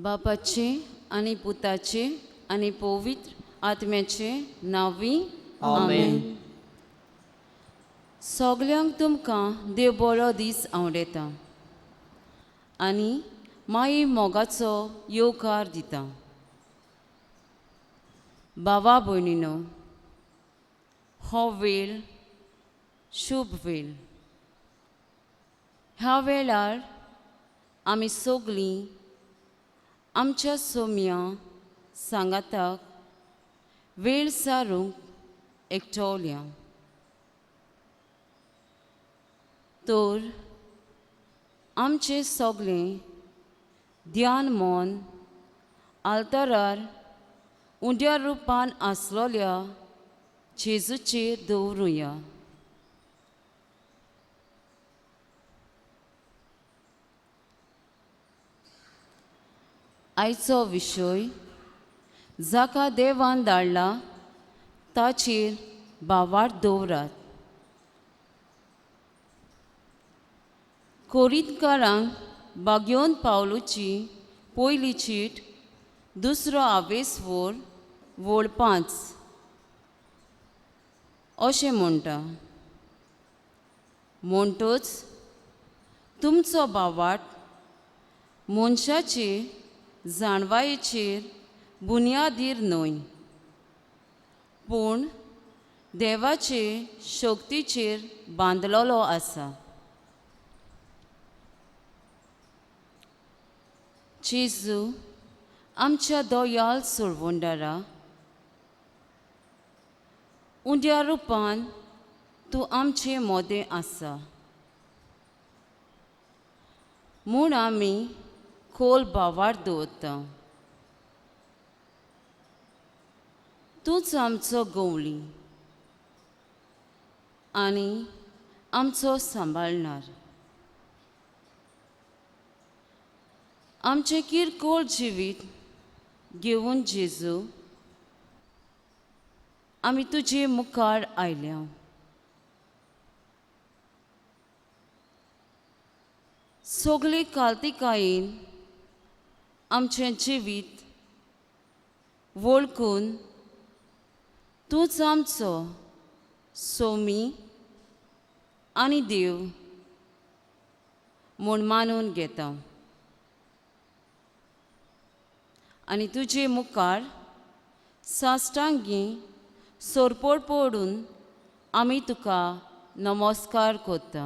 बापाचे आनी पुताचे आनी पवित्र आत्म्याचे नांवी आमेन. सगल्यांक तुमकां देव बरो दीस आवडटा आनी माई मोगाचो येवकार दिता. बाबा भयणीनो, हो वेळ शुभ वेळ. ह्या वेळार आमी सगळीं आमच्या सोम्या सांगाताक वेळ सारूंक एकटवल्या. तर आमचें सगळें ध्यान मन आल्तारार उंड्या रुपान आसलोल्या जेजूचेर दवरुया. आयचो विशय जाका देवान धाडला ताचेर भावार्थ दवरात. कोरितकारांक बागयोन पावलूची पयली चीट दुसरो आवेस वोर वोळ 5 अशें म्हणटा. म्हणटच तुमचो भावार्थ मनशाचे जाणवायेचेर बुन्यादीर न्हय, पूण देवाचे शक्तीचेर बांदलेलो आसा. जेजू आमच्या दयाल सोडवणदारा, उंड्या रुपान तूं आमचे मोदें आसा म्हूण आमी खोल भावार्थ दवरता. तूंच आमचो गवळी आनी आमचो सांबाळणार. आमचें किरकोळ जिवीत घेवन जेजू आमी तुजे मुखार आयल्या. सगळे कालतिकायेन आमचें जिवीत वळखून तूंच आमचो सोमी आनी देव म्हूण मानून घेता आनी तुजे मुखार साश्टांगी सोरपोड पडून आमी तुका नमस्कार करता.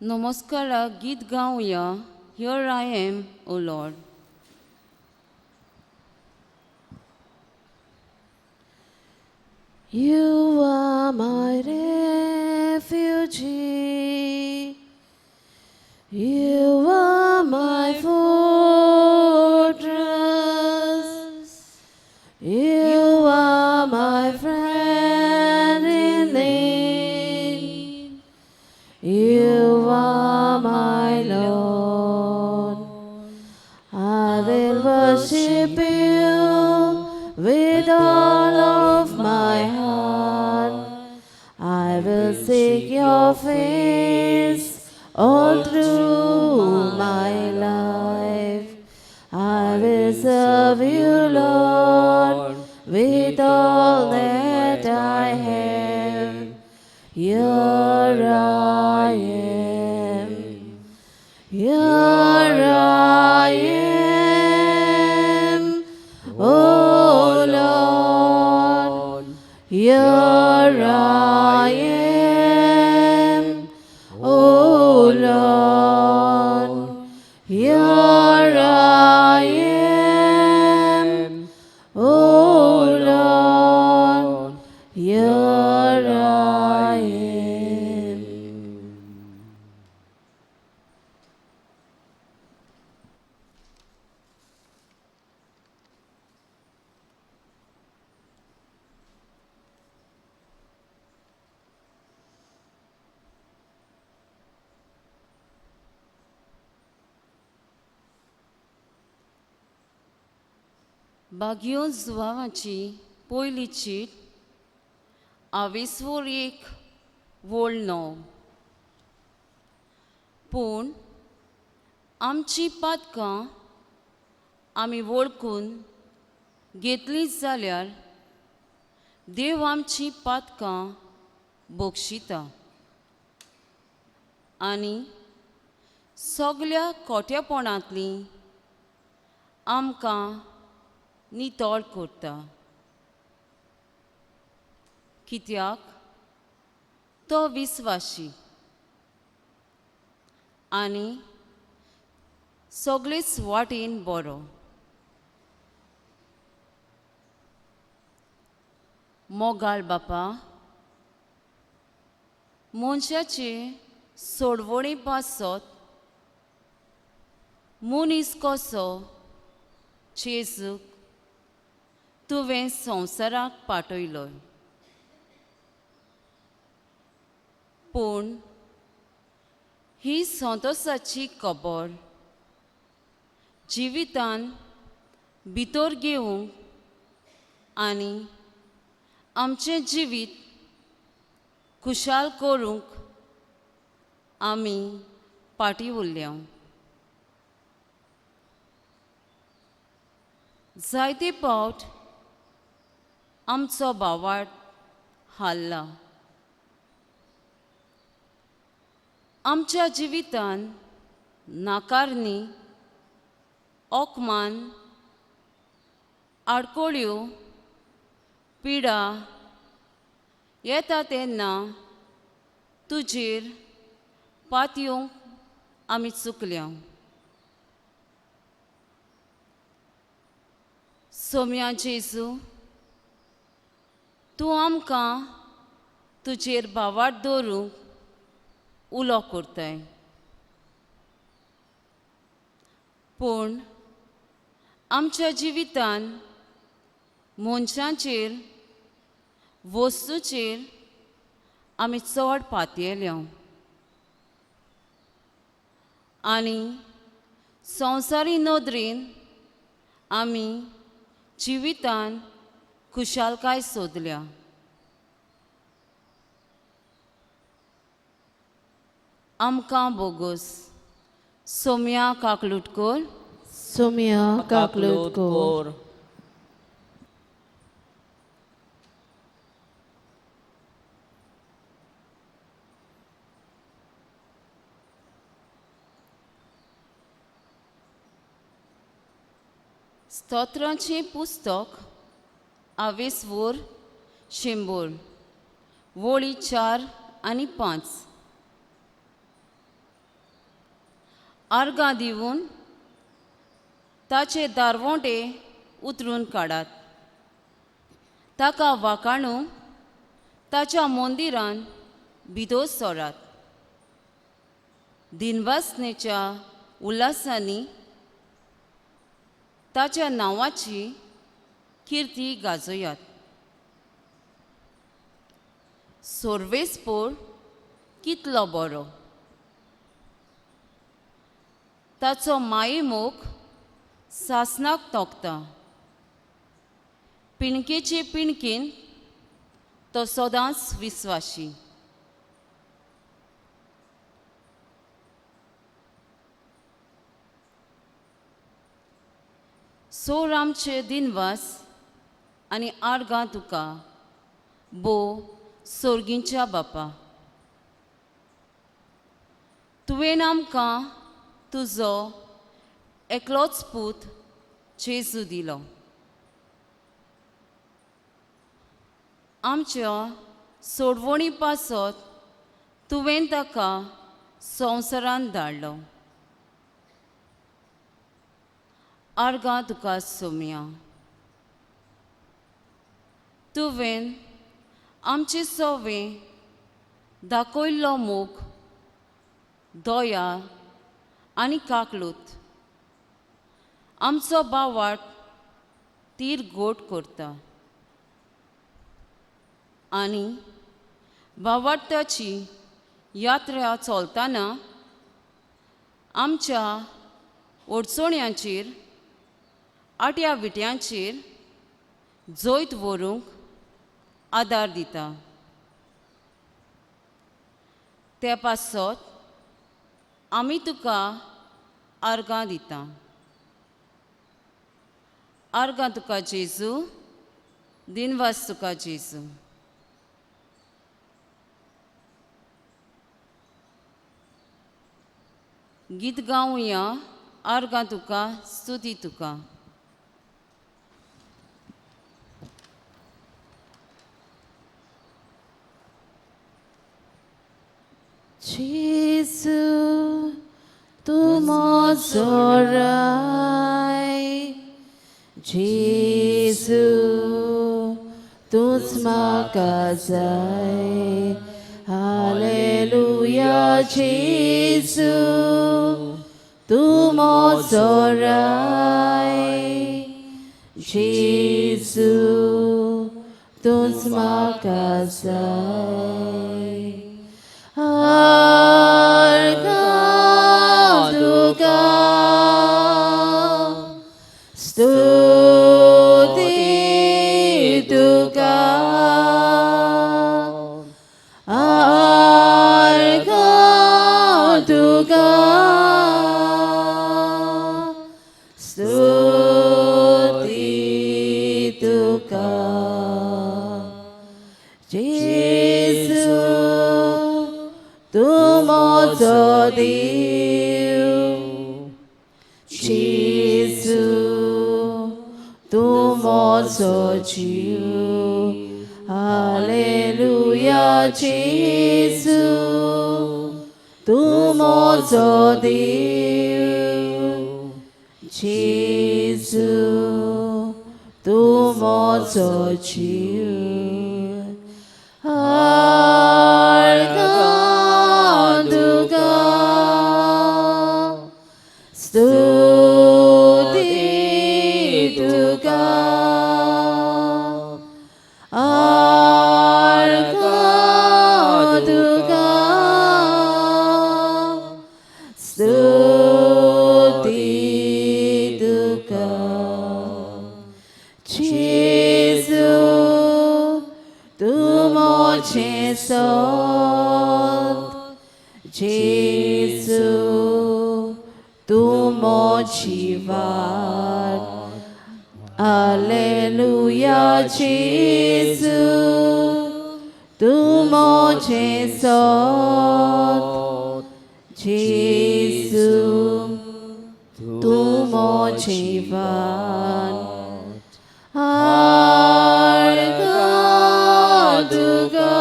नमस्काराक गीत गावया. Here I am, O Lord. You are my refuge. You are my fortress. You are my friend in need. You are my Lord. I will worship you with all of my heart. I will seek your face all through my life. I will serve you, Lord, with all that I have. Here I am. Here I am, O Lord. Here I am, O Lord. Here I am, O Lord. Here I am. बागयो जुवांवाची पयली चीट आवेसवोर 1 वोळ 9. पूण आमची पातकां आमी वळखून घेतली जाल्यार देव आमची पातकां बक्षिता आनी सगल्या खोट्यापणांतलीं आमकां नितळ करता. कित्याक तो विस्वाशी आनी सगळेच वाटेन बरो. मोगाळ बापा, मनशाचे सोडवणे पासत मनीस कसो जेजूक तुवें संवसाराक पाठयलो, पूण ही संतोसाची खबर जिवितान भितर घेवंक आनी आमचें जिवीत खुशाल करूंक आमी फाटीं उरल्या. जायते पावट आमचो भावार्थ हाल्ला. आमच्या जिवितान नाकारणी, अपमान, आडकोळ्यो, पिडा येता तेन्ना तुजेर पातयेवंक आमी चुकल्या. सोम्या जेजू, तूं आमकां तुजेर भावार्थ दवरूंक उलो करताय, पूण आमच्या जिवितान मनशांचेर, वस्तूचेर आमी चड पातयेल्या आनी संवसारी नदरेन आमी जिवितान खुशालकाय सोदल्या. आमकां बोगोस सोम्या काकलूट कर, सोम्या काकलूट कर. स्तोत्रांचें पुस्तक आवेसवोर 100 वळी 4 आनी 5. आर्गां दिवन ताचे दारवोंटे उतरून काडात, ताका वाकाणू ताच्या मंदिरान भितर सोरात. दिनवासनेच्या उल्हासांनी ताच्या नांवाची किर्ती गाजयात. सोर्वेसपोर कितलो बरो, ताचो मायेमोग सासणाक तोखता. पिणकेचे पिणकेन तो सदांच विस्वाशी. सोर आमचे दिनवास आनी आर्गां तुका बो सोर्गींच्या बापा, तुवें आमकां तुजो एकलोच पूत जेजू दिलो. आमच्या सोडवणी पासत तुवें ताका संवसारांत धाडलो. आर्गां तुका सोम्या, तुवें आमचे सोवे दाखयल्लो मोग, दया आनी काकलूत आमचो भावार्थ तीर गोट करता आनी भावार्थाची यात्रा चलतना आमच्या अडचण्यांचेर, आट्या विट्यांचेर जैत व्हरूंक आदार दिता। ते पासत आमी तुका आर्गां दिता। आर्गां तुका जेजू, दिनवास तुका जेजू। गीत गावया, आर्गां तुका, स्तुती तुका। जेजू तूं म्हजो राय, जेजू तूंच म्हाका जाय। हालेलुया जेजू तूं म्हजो राय, जेजू तूंच म्हाका जाय। आर्गां तुका, स्तुती तुका, आर्गां तुका, स्तुती तुका। जेजू तूं म्हजो देव, जेजू तूं म्हजो जीव। हालेलुया जेजू तूं म्हजो देव, जेजू तूं म्हजो जीव। आर्गां तुका, स्तुती तुका, आर्गां तुका, स्तुती तुका। जेजू तूं म्हजें सत, जेजू तूं म्हजी वाट। हालेलुया जेजू तूं म्हजें सत, जेजू तूं म्हजी वाट। आर्गां तुका,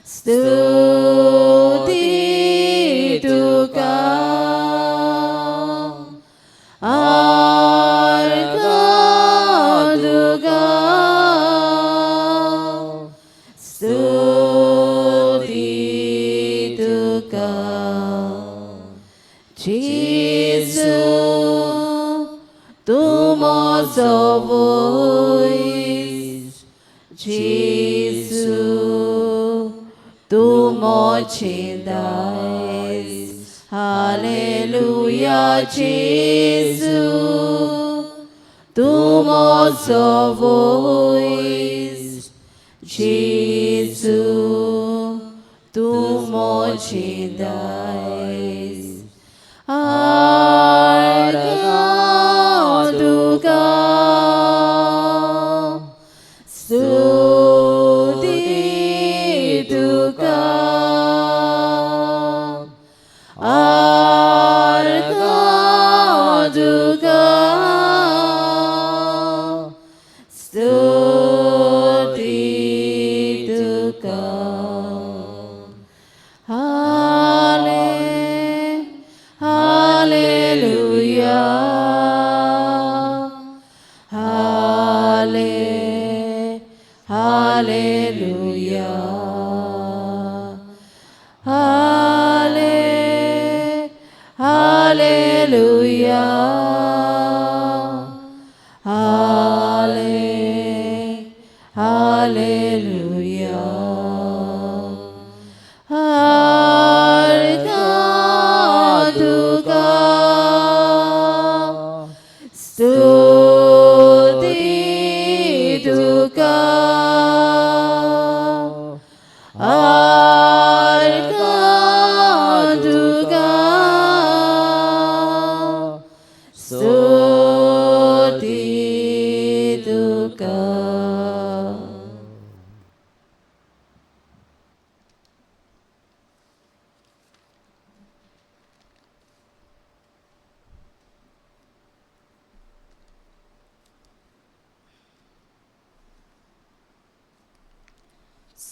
स्तुती तुका, आर्गां तुका, स्तुती तुका। जेजू तूं म्हजो वैज, जेजू तूं म्हजें दायज। हालेलुया जेजू तूं म्हजो वैज, जेजू तूं म्हजें दायज। आर्गां तुका, स्तुती तुका, आर्गां तुका, स्तुती तुका। हालेलुया।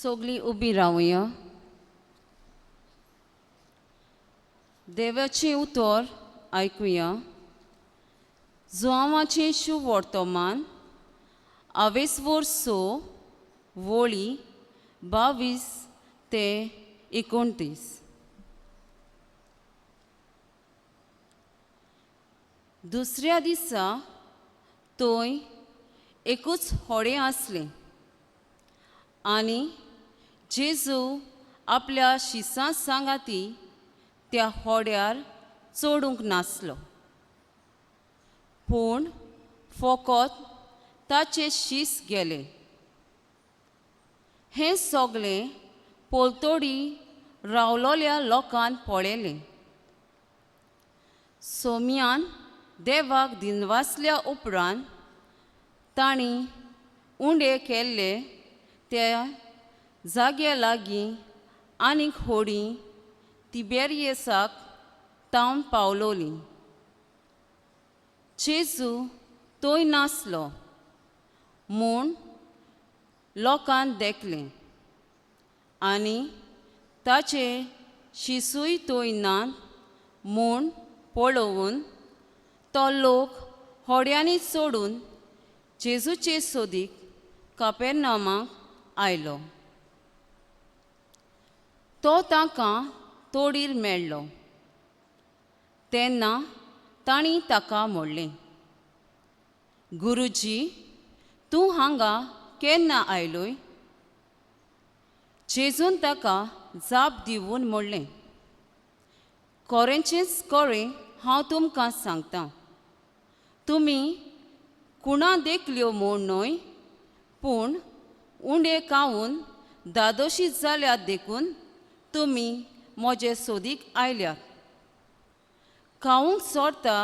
सगळीं उबी रावया. देवाचें उतर आयकुया. जुआंवाचें शुवर्तमान आवेसवोर 6 वळी 22 ते 29. दुसऱ्या दिसा थंय एकूच होडें आसलें आनी जेजू आपल्या शिसां सांगाती त्या होड्यार चडूंक नासलो, पूण फकत ताचे शीस गेले. हें सगळें पलतोडी रावलोल्या लोकान पळयलें. सोम्यान देवाक दिनवासल्या उपरांत तांणी उंडे केल्ले त्या जाग्या लागीं आनीक होडी तिबेरियसाक तावन पावलोली. जेजू थंय नासलो म्हूण लोकान देखलें आनी ताचे शिसूय थंय ना म्हूण पळोवन तो लोक होड्यांनी चडून जेजूचे सोदीक कापेर्नामाक आयलो. तो तांकां तोडीर मेळ्ळो. तेन्ना तांणी ताका म्हणलें, गुरुजी, तूं हांगा केन्ना आयलोय? जेजून ताका जाप दिवन म्हणलें, कोरेंचेंच कोरें हांव तुमकां सांगता, तुमी कुणा देखल्यो म्हूण न्हय, पूण उंडे खावन दादोशी जाल्यात देखून तुमी म्हजे सोदीक आयल्यात. खावंक सोडटा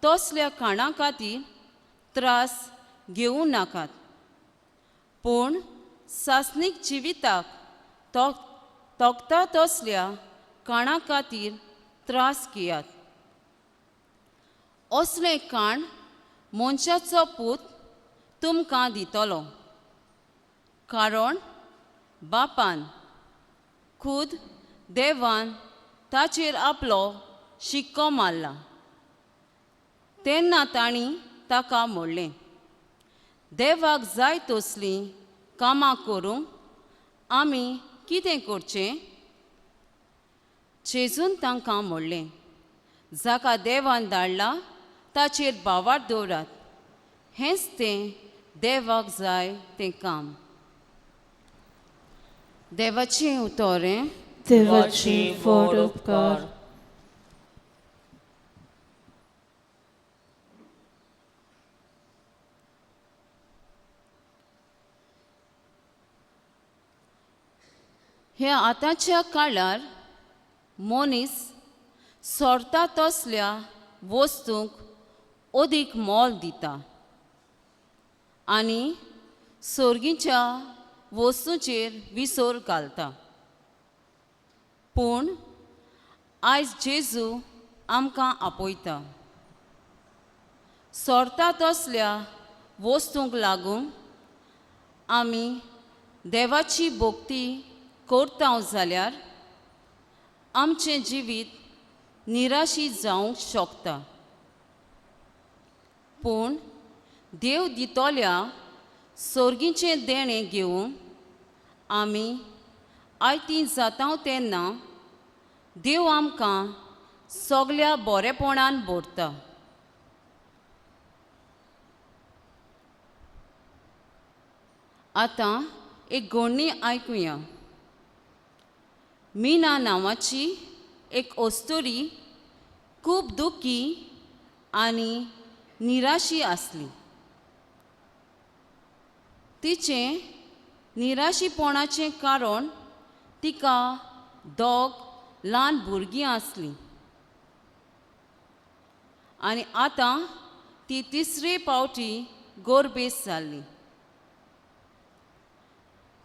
तसल्या खाणां खातीर त्रास घेवं नाकात, पूण सासणीक जिविताक तोखता तसल्या खाणां खातीर त्रास घेयात. असलें खाण मनशाचो पूत तुमकां दितलो, कारण बापान खुद देवान ताचेर आपलो शिक्को मारला. तेन्ना तांणी ताका म्हणलें, देवाक जाय तसलीं कामां करूंक आमी कितें करचें? जेजून तांकां म्हणलें, जाका देवान धाडला ताचेर भावार्थ दवरात, हेंच तें देवाक जाय तें काम. देवाचें उतर. देवाची व्हड उपकार. ह्या आतांच्या काळार मनीस सोरता तसल्या वस्तूंक अदीक मोल दिता आनी सोर्गीच्या वस्तूंचेर विसर घालता. पूण आयज जेजू आमकां आपयता. सोरता तसल्या वस्तूंक लागून आमी देवाची भक्ती करता जाल्यार आमचें जिवीत निराशी जावंक शकता. पूण देव दितल्या सोर्गीचें देणें घेवन आमी आयती जाता तेन्ना देव आमकां सगल्या बरेपणान भरता. आतां एक गोडणी आयकुया. मीना नांवाची एक अस्तुरी खूब दुखी आनी निराशी आसली. तिचें निराशीपणाचें कारण तिका 2 ल्हान भुरगीं आसलीं आनी आतां ती तिसरे पावटी गोरबेस जाल्ली.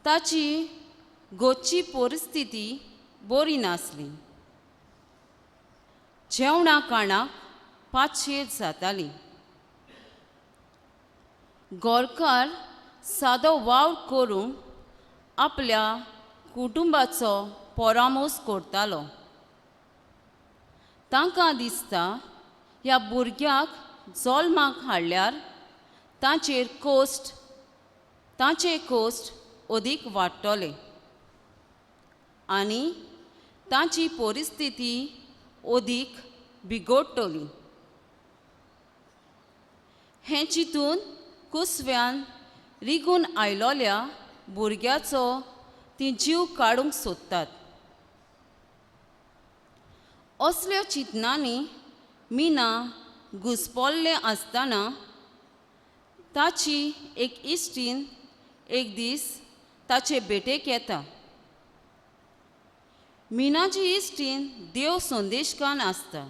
ताची घरची परिस्थिती बरी नासली. जेवणा खाणाक पातशेर जाताली. गोरकार सादो वावर करून आपल्या कुटुंबाचो परामोस करतालो. तांकां दिसता ह्या भुरग्याक जल्माक हाडल्यार तांचेर कोश्ट तांचे कोश्ट अदीक वाडटले आनी तांची परिस्थिती अदीक बिगडटली. हें चिंतून कुसव्यान रिगून आयलोल्या भुरग्याचो ती जीव काडूंक सोदतात. असल्या चिंतनांनी मिना घुसपल्लें आसतना ताची एक इश्टीन एक दीस ताचे भेटेक येता. मिनाची इश्टीन देव संदेशकान आसता.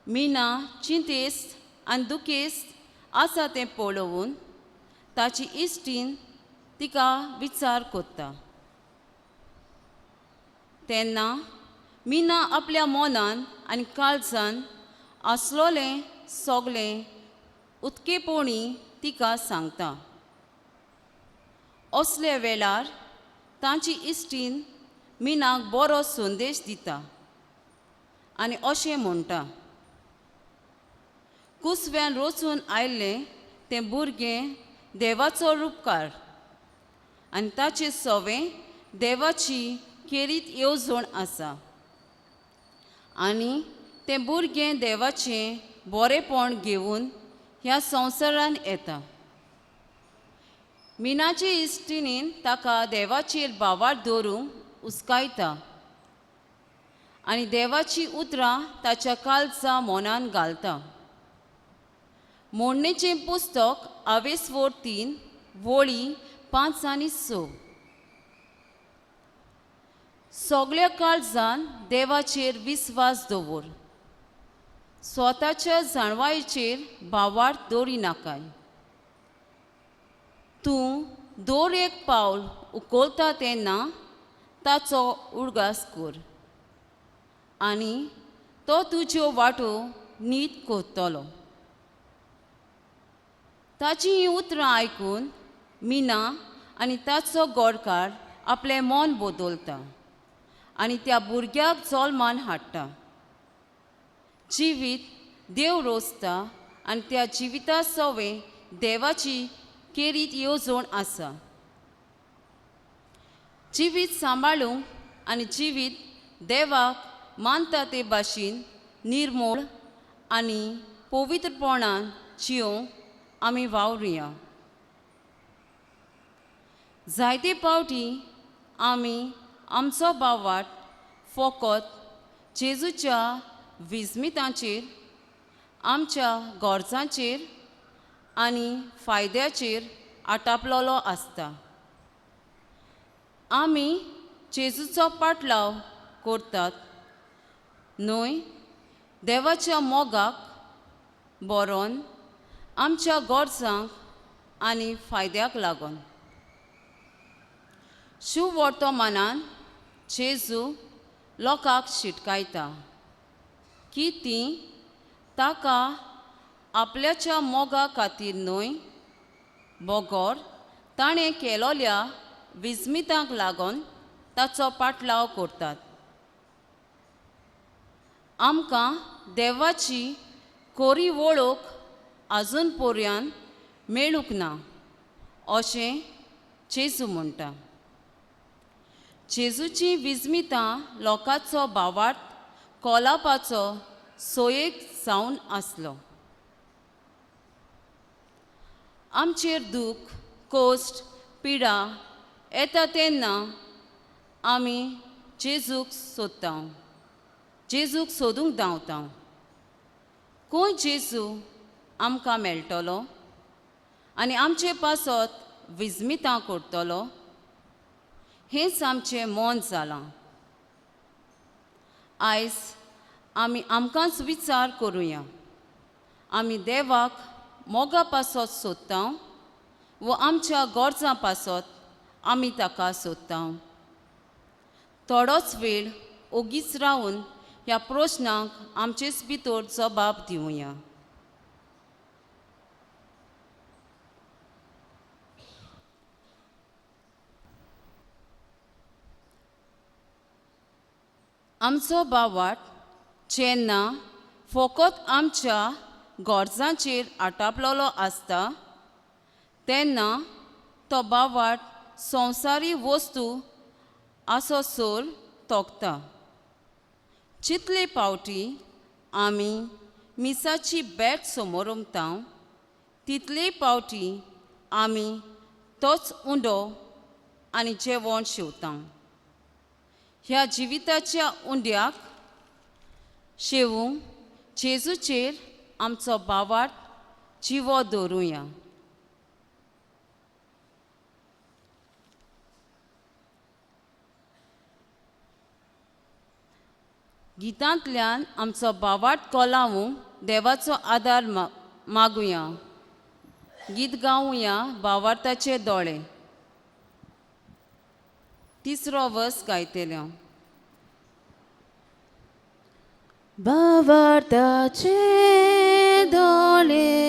मिना चिंतेस्त आनी दुखेस्त आसा तें पळोवन ताची इश्टीन तिका विचार करता. तेन्ना मिना आपल्या मनान आनी काळजान आसलोलें सगळें उत्केपणी तिका सांगता. असल्या वेळार तांची इश्टीन मिनाक बरो संदेश दिता आनी अशें म्हणटा, कुसव्यान रचून आयिल्लें तें भुरगें देवाचो रुपकार आनी ताचें सवें देवाची खेरीत येवजण आसा आनी तें भुरगें देवाचें बरेंपण घेवन ह्या संवसारान येता. मिनाचे इश्टिणीन ताका देवाचेर भावार्थ दवरूंक उस्कायता आनी देवाची उतरां ताच्या काळजा मनान घालता. मोडणेचें पुस्तक आवेसवोर 3 वळी 5 आनी 6. सगळ्या काळजान देवाचेर विस्वास दवर, स्वताच्या जाणवायेचेर भावार्थ दवरिनाकाय. तूं दर एक पावल उखलता तेन्ना ताचो उडगास कर आनी तो तुज्यो वाटो नीत करतलो. ताची हीं उतरां आयकून मिना आनी ताचो गोडकार आपलें मन बदलता आनी त्या भुरग्याक जल्मान हाडटा. जिवीत देव रोसता आनी त्या जिविता सवें देवाची खेरीत येवजण आसा. जिवीत सांबाळूंक आनी जिवीत देवाक मानता ते भाशेन निर्मोळ आनी पवित्रपणान जियोंक आमी वावरुया. जायते पावटी आमी आमचो भावार्थ फकत जेजूच्या विस्मितांचेर, आमच्या गरजांचेर आनी फायद्याचेर आटापलोलो आसता. आमी जेजूचो पाटलाव करतात न्हय देवाच्या मोगाक बरोवन आमच्या गरजांक आनी फायद्याक लागून. शुवर्तमानान जेजू लोकांक शिटकायता की तीं ताका आपल्याच्या मोगा खातीर न्हय बगर ताणें केलोल्या विस्मितांक लागून ताचो पाटलाव करतात. आमकां देवाची कोरी वळख आजून पर्यंत मेळूंक ना अशें जेजू म्हणटा. जेजूची विस्मितां लोकांचो भावार्थ कोलापाचो सोयेक जावन आसलो. आमचेर दूख, कोश्ट, पिडा येता तेन्ना आमी जेजूक सोदता, जेजूक सोदूंक धांवता. खंय जेजू आमकां मेळटलो आनी आमचे पासत विस्मितां करतलो हेंच आमचें मन जालां. आयज आमी आमकांच विचार करुया. आमी देवाक मोगा पासत सोदता वो आमच्या गरजां पासत आमी ताका सोदता. थोडोच वेळ ओगीच रावन ह्या प्रश्नांक आमचेच भितर जबाब दिवया. आमचो बावाट जेन्ना फकत आमच्या गरजांचेर आटापलेलो आसता तेन्ना तो बावाट संवसारी वस्तू आसोसर तोखता. जितले पावटी आमी मिसाची भेट समोरमता तितले पावटी आमी तोच उंडो आनी जेवण शिवता. ह्या जिविताच्या उंड्याक शेवूंक जेजूचेर आमचो बावाट जिवो दवरुया. गितांतल्यान आमचो बावाट कोलावूंक देवाचो आदार मागुया. गीत गावुया बावार्ताचे दोळे. तिसरो वर्स गायतले. भावार्थाचे दोळे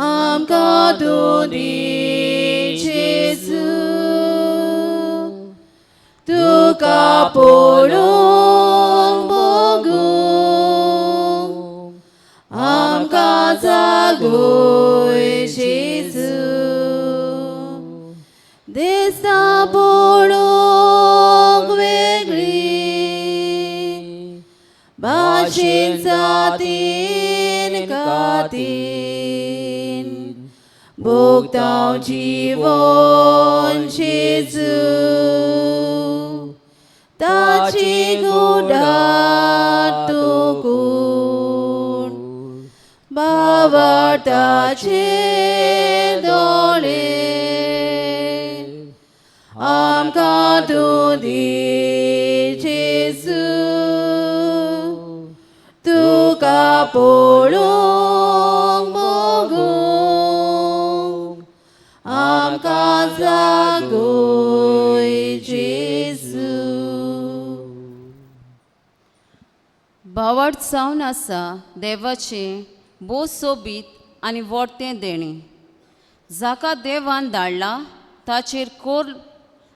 आमकां तूं दी जेजू, तुका पळोवंक भोगूंक आमकां जागय जेजू. दिसता पळोवंक वेगळी भाशेन जातीन कातीन भोगतांव जिवन जेजू, ताची गुडात तूं कोण. भावार्थाचे दोळे आमकां तूं दी जेजू, तुका पळोवंक भोगूंक आमकां जागय जेजू. बावाट जावन आसा देवाचें भोव सोबीत आनी व्हडतें देणें. जाका देवान धाडला ताचेर कोर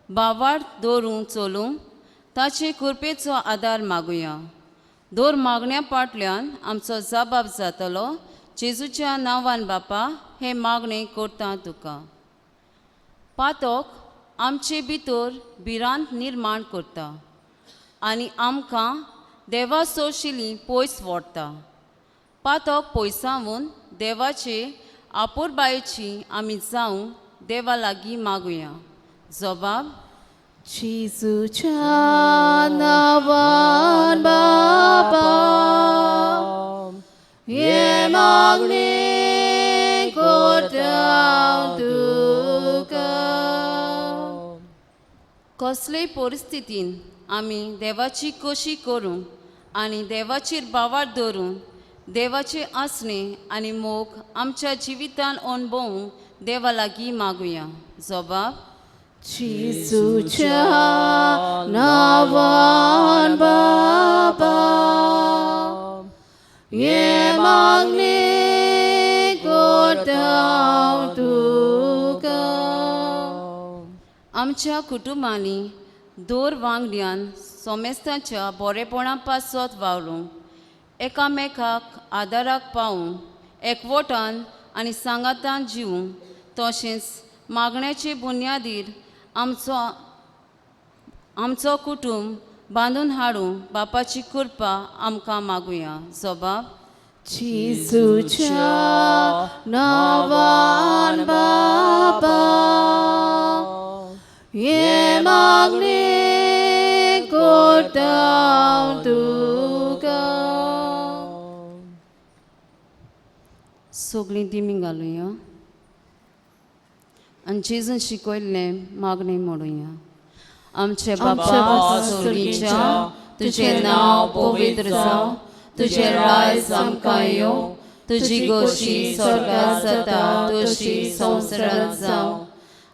बावाट दवरूंक चलूंक ताचे कृपेचो आदार मागुया. दर मागण्या फाटल्यान आमचो जबाब जातलो. जेजूच्या नांवान बापा हें मागणें करता तुका. पातक आमचे भितर भिरांत निर्माण करता आनी आमकां देवा सोशिली पयस व्हरता. पातक पयसावून देवाचे आपुरबायेची आमी जावं देवा लागीं मागुया. जबाब जेजूच्या नांवान बापा हें मागणें करता तुका. कसलेय परिस्थितीन आमी देवाची कशी करूंक आनी देवाचेर बावार दवरून देवाचें आसणें आनी मोग आमच्या जिवितान अणभवूंक देवा लागीं मागुया. जबाब जेजूच्या नांवान बापा हें मागणें करता तुका. आमच्या कुटुंबांनी दर वांगड्यान सोमेस्ताच्या बरेपणा पासत वावरूंक एकामेकाक आदाराक पावूंक एकवटान आनी सांगातान जिवूंक तशेंच मागण्याचे बुन्यादीर आमचो आमचो कुटुंब बांदून हाडूंक बापाची कृपा आमकां मागुया. जबाब जेजूच्या नांवान बापा हें मागणें करता तुका. सगळीं दिमी घालुया आनी जेजून शिकयल्लें मागणें म्हणुया. आमचे बापा स्वर्गीच्या, तुजें नांव पवित्र जावं, तुजें राज आमकां येवं, तुजी गोशी स्वर्गात जाता तशी संवसारांत जावं.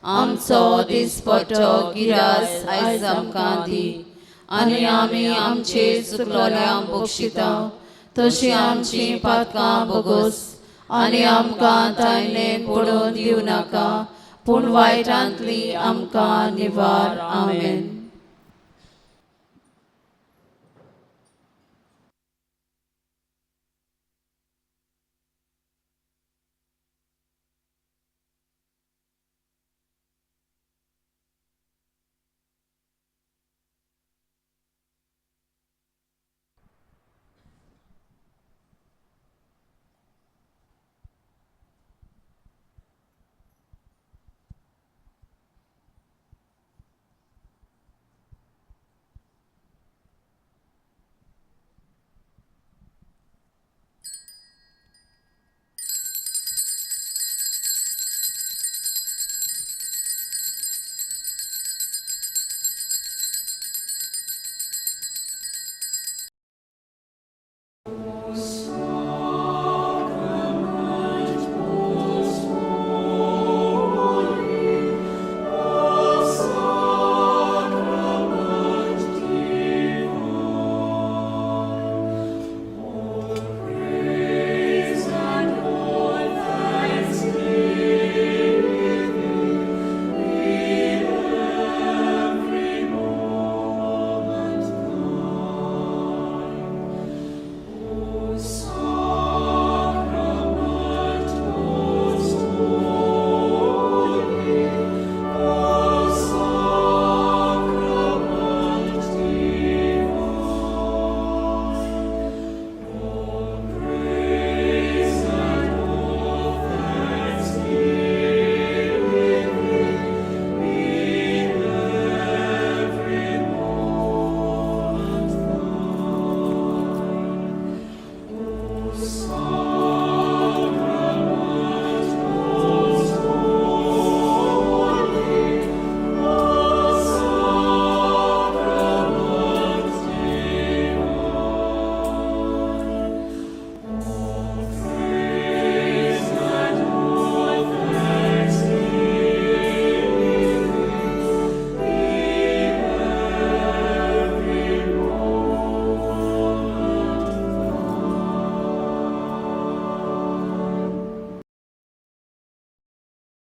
आमचो दिसपट्टो गिरास आयज आमकां दी आनी आमी आमचे चुकलोल्यांक बक्षिता तशी आमची पातकां बोगोस आनी आमकां तायनेन पडून दिवं नाका, पूण वायटांतली आमकां निवार. आमेन.